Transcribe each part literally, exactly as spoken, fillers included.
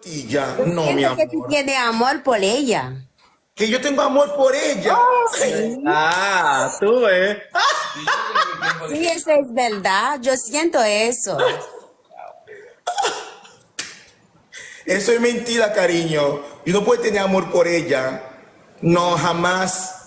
Yo siento que tú tienes amor por ella. Que yo tengo amor por ella. Ah, tú ves. Sí, eso es verdad. Yo siento eso. Eso es mentira, cariño. Yo no puedo tener amor por ella. No, jamás.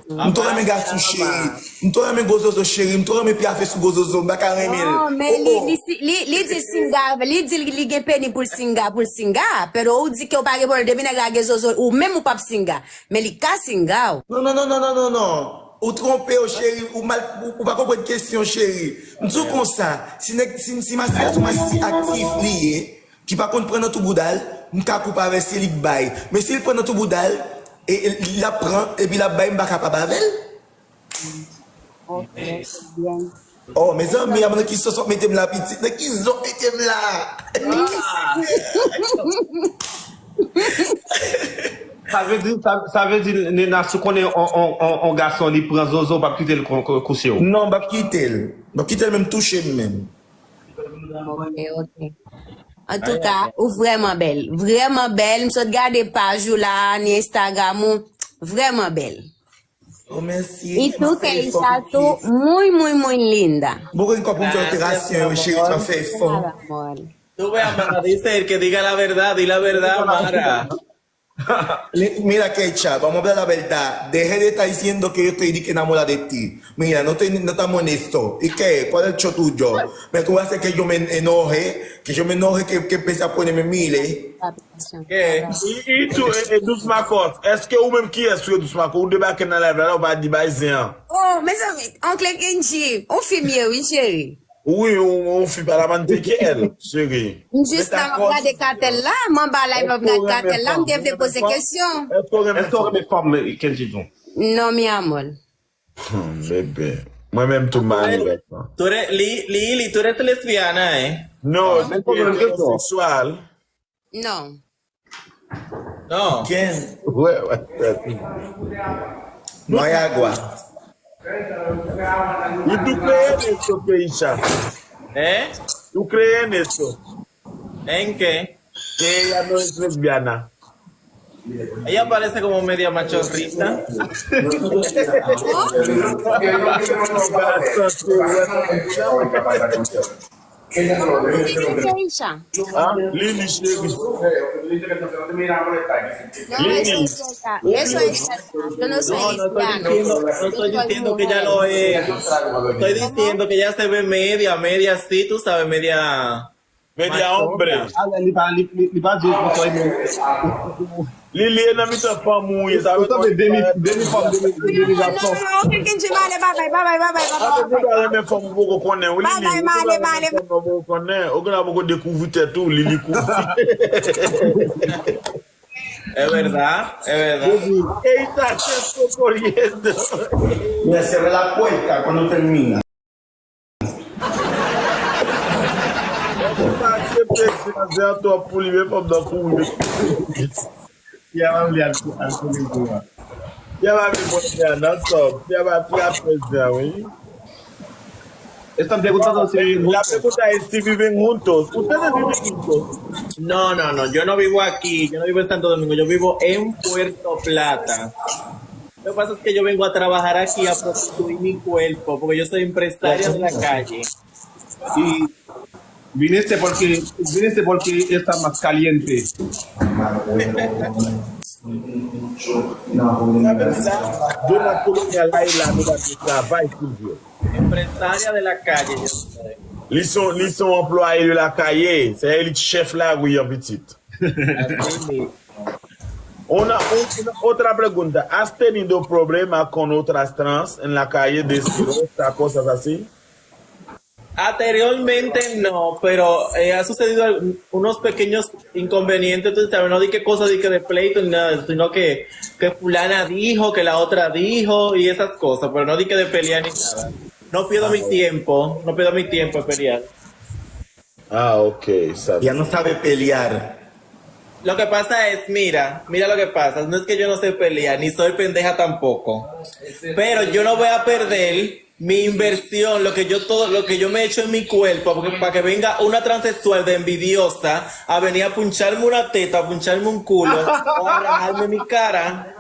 M twò renmen gason cheri. M twò renmen gwo zozo cheri. M twò renmen pye a fè sou gwo zozo. M pa ka renmen l. Non, men li, li, si- li, li di singa, li di li gen peni pou l singa, pou l singa. Pero ou di ke ou pa gen pwoblèm, depi nèg la gen zozo, ou menm ou p ap singa. Men li ka singa w. Non, non, non, non, non, non, non. Ou twonpe w, cheri. Ou mal, ou, ou pa konprann kesyon, cheri. M di w konsa, si nèg, si, si masi a se yon masi aktif li ye, ki pa konn pran nan tou bouda l, m ka koupe avè l, se li k bay. Men si l pran nan tou bouda l, e, e, l ap pran, epi l ap bay, m pa kapab avè l. Ok, c'est bien. Oh, mezanmi, nan ki sòs w ap mete m la, pitit? Nan ki zon w mete m la? Sa vle di, sa, sa vle di, Nena, si w konnen on, on, on, on gason, li pran zozo, w p ap kite l kou- kou- kouche w? Non, m p ap kite l. M p ap kite l menm touche m menm. Ok, ok. Antouka, ou vrèman bèl. Vrèman bèl. M sot gade paj ou la, ni Instagram ou. Vrèman bèl. Oh, mèsi. Y tú, Keisha, tú muy, muy, muy linda. Mwen gen kòb pou m fè operasyon yo, cheri, m ap fè efò. Nada, amor. Tú ve, Amara, dice el que diga la verdad, di la verdad, Amara. Mira, Keisha, vamos a hablar la verdad. Deje de estar diciendo que yo estoy di que enamorada de ti. Mira, no te, no estamos en esto. ¿Y qué? ¿Cuál es el show tuyo? Me tú haces que yo me enoje, que yo me enoje, que, que empiece a ponerme miles. ¿Qué? Y, y tú, eh, eh, Dous Makòs, èske ou menm ki èske Dous Makòs, ou debake nan live la, la, ou pa di bay zen an? Oh, mezanmi, Oncle Kenji, on fi m ye, wi, cheri. Wi, on, on fi pa la man te kè l, cheri. M jis la m ap gade katèl la, m anba live m ap gade katèl la, m te vle poze kesyon. Èske w renmen fanm? Èske w renmen fanm, Kenji John? Non, mi amor. Hmm, bebe. Mwen menm tou m pa renmen fanm. Tú eres, Li, Li, Li, tú eres lesbiana, eh? No, se heterosexual. No. No. Ken? Wè, wè, wè. No hay agua. Y tú crees en eso, Keisha? ¿Eh? ¿Tú crees en eso? ¿En qué? Que ella no es lesbiana. Ella parece como media machorrita. Eso es cierto. Ah, Lili, cheri. No, eso es cierto. Eso es cierto. Yo no soy lesbiana. No, no estoy diciendo, no estoy diciendo que ella lo es. Estoy diciendo que ella se ve media, media sí, tú sabes, media. Media hombre. Ala, li pa, li, li, li pa di l konsa, men. Lili, e nan mitan fanm ou ye, sa vle di. Demi, demi fanm, demi, demi gason. Non, non, non, Kenji, bye, bye, bye, bye, bye, bye. Ape ou pa renmen fanm ou poko konnen, wi, Lili. Bye, bye, male, male. Ou poko konnen, ou gen la poko dekouvri tèt ou, Lili kouvri. Es verdad, es verdad. Ey, está corriendo. Me cierra la puerta cuando termina. Ou pa aksepte zen an, zen an twòp pou li, men fanm nan kouri. Fi a pa vle al, al kouri pou a. Fi a pa vle pran zen an, non, stop. Fi a pa, fi a pè zen an, wi. Esta pregunta no se. La pregunta es si viven juntos. ¿Ustedes viven juntos? No, no, no, yo no vivo aquí, yo no vivo en Santo Domingo, yo vivo en Puerto Plata. Lo que pasa es que yo vengo a trabajar aquí a prostituir mi cuerpo, porque yo soy empresaria de la calle. Y viniste porque, viniste porque está más caliente. Donald Colonial la, e la nou pa travay pou yo. Empresaria de la calle, yo soy. Li son, li son anplwaye de la calle. Se li chèf lari an, pitit. Así mismo. Una, un- una otra pregunta. ¿Has tenido problemas con otras trans en la calle, desnudos, cosas así? Anteriormente no, pero eh, ha sucedido al- unos pequeños inconvenientes, tú sabes, no di que cosa di que de pleito ni nada, sino que, que fulana dijo, que la otra dijo y esas cosas, pero no di que de pelear ni nada. No pierdo mi tiempo, no pierdo mi tiempo en pelear. Ah, ok, está bien. Ya no sabe pelear. Lo que pasa es, mira, mira lo que pasa, no es que yo no sé pelear, ni soy pendeja tampoco, pero yo no voy a perder Mi inversión, lo que yo todo, lo que yo me echo en mi cuerpo, porque para que venga una transexual de envidiosa a venir a puncharme una teta, a puncharme un culo, o a rajarme mi cara.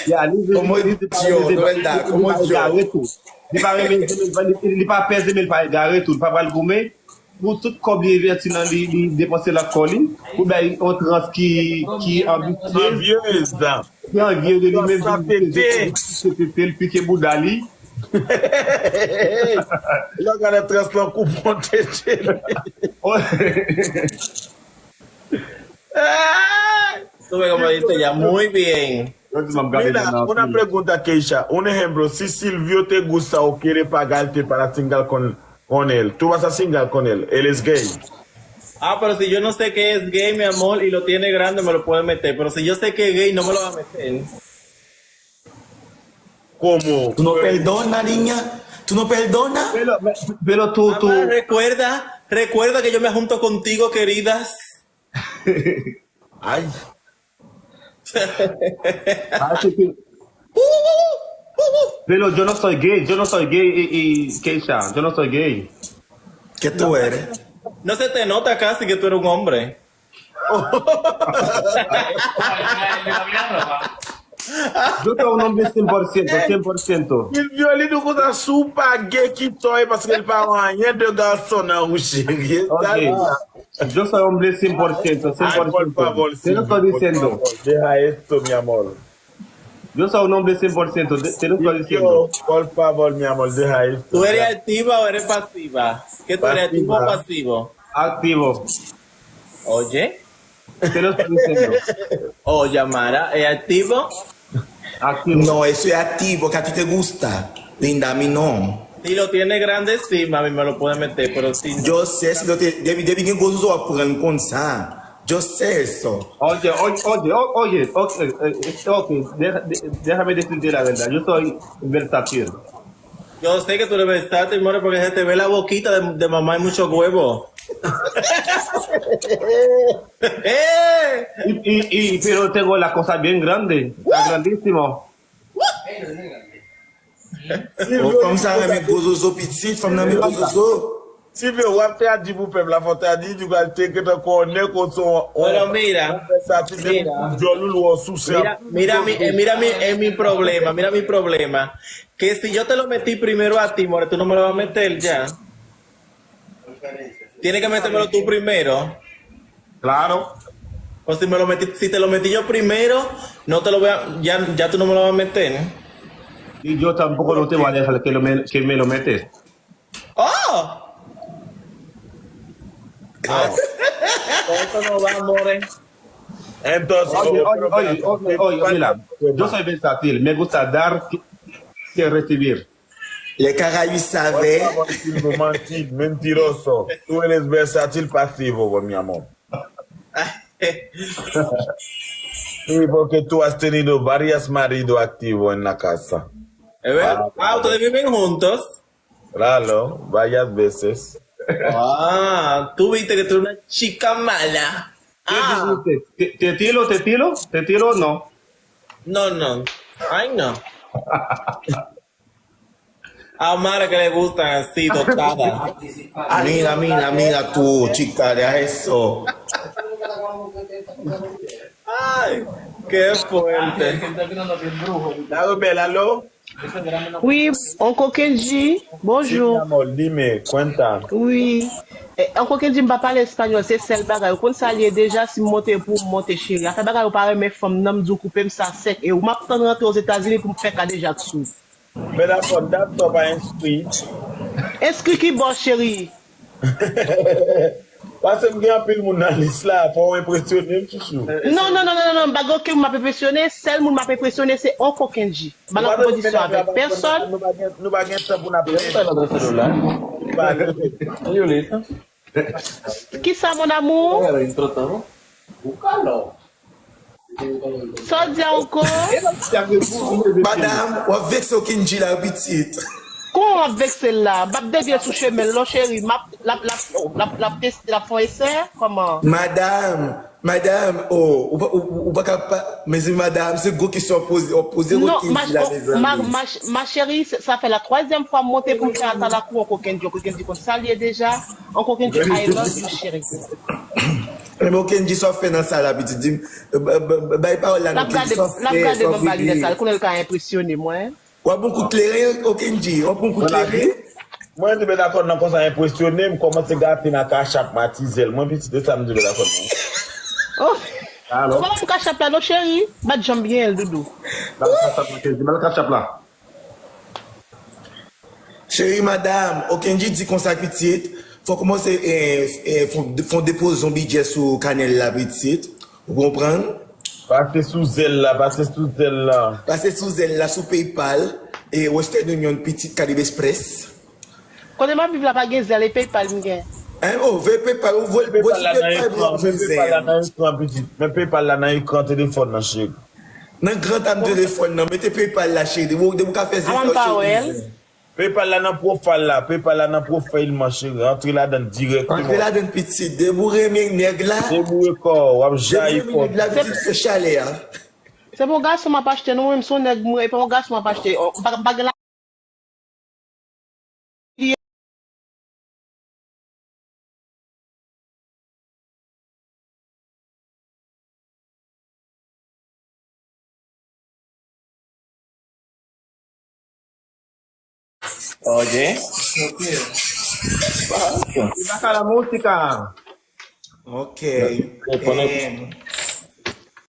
Ya, li, li, li, li pa renmen Zemil, li, li pa egare tou. Li pa renmen Zemil, li, li pa pè Zemil, pa egare tou. Li pa pral goumen. Pou tout kòb li envesti nan li, li depanse lakò li. Pou bay yon trans ki, ki anbisyez. Anvyez. Ki anvye de li menm, vin tete l, pike bouda li. Lè w gade trans lan, kou pran tete li. Tú ves cómo dice ella, muy bien. Mira, una pregunta, Keisha. Un ejemplo, si Silvio te gusta o quiere pagarte para single con, con él, tú vas a single con él. Él es gay. Ah, pero si yo no sé que es gay, mi amor, y lo tiene grande, me lo puede meter. Pero si yo sé que es gay, no me lo va a meter. ¿Cómo? Tú no perdonas, niña. Tú no perdonas. Pero, pero tú, tú. Amor, recuerda, recuerda que yo me junto contigo, queridas. Ay. Pero yo no soy gay, yo no soy gay, y, y Keisha, yo no soy gay. ¿Qué tú eres? No se te nota casi que tú eres un hombre. Yo soy un hombre cien por ciento, cien por ciento. Silvio, li di w konsa, si w pa gay, kite w, paske l pa wè anyen de gason nan ou, cheri. Ok. Yo soy hombre cien por ciento, cien por ciento. Ay, por favor, Te lo estoy diciendo. Deja esto, mi amor. Yo soy un hombre cien por ciento, te, te lo estoy diciendo. Por favor, mi amor, deja esto. ¿Tú eres activa o eres pasiva? ¿Qué tú eres, activo o pasivo? Activo. Oye. Te lo estoy diciendo. Oye, Amara, ¿es activo? Activo. No, eso es activo, que a ti te gusta. Linda, a mí no. Si lo tiene grande, sí, mami, me lo puede meter, pero si no. Yo sé, si lo te, depi, depi gen gwo zozo, w ap pran l konsa. Yo sé eso. Oye, oye, oye, oye, ok, eh, eh, ok, deja- de- déjame decirte la verdad, yo soy versátil. Yo sé que tú eres versátil, more, porque se te ve la boquita de, de mamar mucho huevo. Y, y, y, pero tengo la cosa bien grande, está grandísimo. O, fanm sa renmen gwo zozo pitit, fanm nan renmen gwo zozo. Silvio, w ap te a di pou pèp la, fò te a di, di w al te gentan konnen konsa w Pero mira, sa ti te mira. Djòl ou lò souse. Mira, mira mi, eh, mira mi, es mi problema, mira mi problema. Que si yo te lo metí primero a ti, more, tú no me lo vas a meter ya. Tienes que metérmelo tú primero. Claro. O si me lo metí, si te lo metí yo primero, no te lo voy a, ya, ya tú no me lo vas a meter. Y yo tampoco no te voy a dejar que, lo me, que me lo metes. Oh! Ah, con eso no va, more. Entonces, Oye, oye, oye, oye, oye, mira, yo soy versátil, me gusta dar que, que recibir. Le Caraïbe sabe. Manti, mentiroso. Tú eres versátil pasivo, mi amor. Sí, porque tú has tenido varias maridos activos en la casa. ¿Es verdad? Ah, ustedes viven juntos. Claro, varias veces. Ah, tú viste que tú eres una chica mala. Ah, Te, te tiro, te tiro, te tiro, no. No, no. Ay, no. A Mara que le gustan así, tostadas. Mira, mira, mira tú, chica, deja eso. Ay, qué fuerte. La rebel, aló? Wi, Onko Kendji, Sí, mi bonjou. Amor, dime, cuenta. Wi. Eh, Onko Kendji, m pa pale espanyòl, se sèl bagay. Ou konn sa l ye deja, si m monte pou m monte, cheri. Afè bagay ou pa renmen fanm nan, m di w koupe m sa sèk. E ou m ap tann rantre Ozetazini pou m fè kadejak sou. Men dakò, dat sa w pa enskri. Enskri ki bò, cheri? Paske m gen anpil moun nan lis la, fò w enpresyone m, chouchou. Non, non, non, non, non, non, m pa gen okenn moun m ap enpresyone. Sèl moun m ap enpresyone, se Onko Kendji. M pa nan konpozisyon avèk pèsòn. Nou pa gen, nou pa gen tan pou n ap Yo no estoy en la trece dólares. pale. Yo, Lisa. Kisa, mon amour? Ay, adentro estamos. Búscalo. Sa w di ankò? Madam, w ap vekse w Kendji la, pitit. Kon, M ap vekse l la. M ap devye l sou chemen l non, cheri. M ap, l ap, l ap, oh, l ap, l ap teste, l ap fè yon esè. Kòman? Madam, madam, oh, ou pa, ou, ou pa ka pa, mezanmi, madam, se gwo kesyon w poze, w poze Non, Rokendy ma, la, oh, ma, mezanmi. Ma, ma chérie, sa fè la twazyèm fwa m monte pou m fè atak la kou an Kokenji. Kokenji konn sa l ye deja. An Kokenji, I love you, chérie. Men Rokendy, sa w fè nan sa la, pitit, di m, bay pawòl la, L ap Rokendy, gade, sa w l ap fè, gade sa w mwen ba linèt la, vle. L konnen l ka enpresyone mwen. W ap yon kout kleren, Rokendy, w ap yon kout Mwen la di, kleren. Mwen te bèl akò nan konsa enpresyone m, kòmanse gate nan kachap m atizèl. Mwen pitit de sa m di bèl akò nan. Oh. Ou pa ban m kachap la non, cheri. M pa t janm gen l, doudou. Bal kachap la, Kenji, bal kachap la. Cheri madam, Okenji di konsa pitit, fò kòmanse eh, eh, fò, fò depoze yon bidjè sou kanèl la pitit. Ou konprann? Pase sou zèl la, pase sou zèl la. Pase sou zèl la, sou PayPal, e Western Union pitit, Caribe Express. Kote m ap viv la pa gen zèl, e PayPal m gen. Hein, oh, veye PayPal, ou voye PayPal la nan PayPal, ekran, ou jwenn PayPal la zèl. Nan ekran pitit. Men PayPal la nan ekran telefòn nan cheri. Nan gran tam telefòn nan, mete PayPal la cheri, depi ou ka fè Aman pa wè l. PayPal la nan profile la, PayPal la nan profile mwen cheri. Antre ladan l dirèkteman. Antre ladan pitit, depi ou renmen nèg la, Deboure kò, w ap depi ou jayi renmen kò. Nèg la pitit se chalè a. Se pou gason m ap achte, non, mwen m se yon nèg mwen, e pa yon gason m ap achte. Oh, m pa, m pa gen la. Ok. Li pa ka la mouzik a. Ok. Reponn. Eh,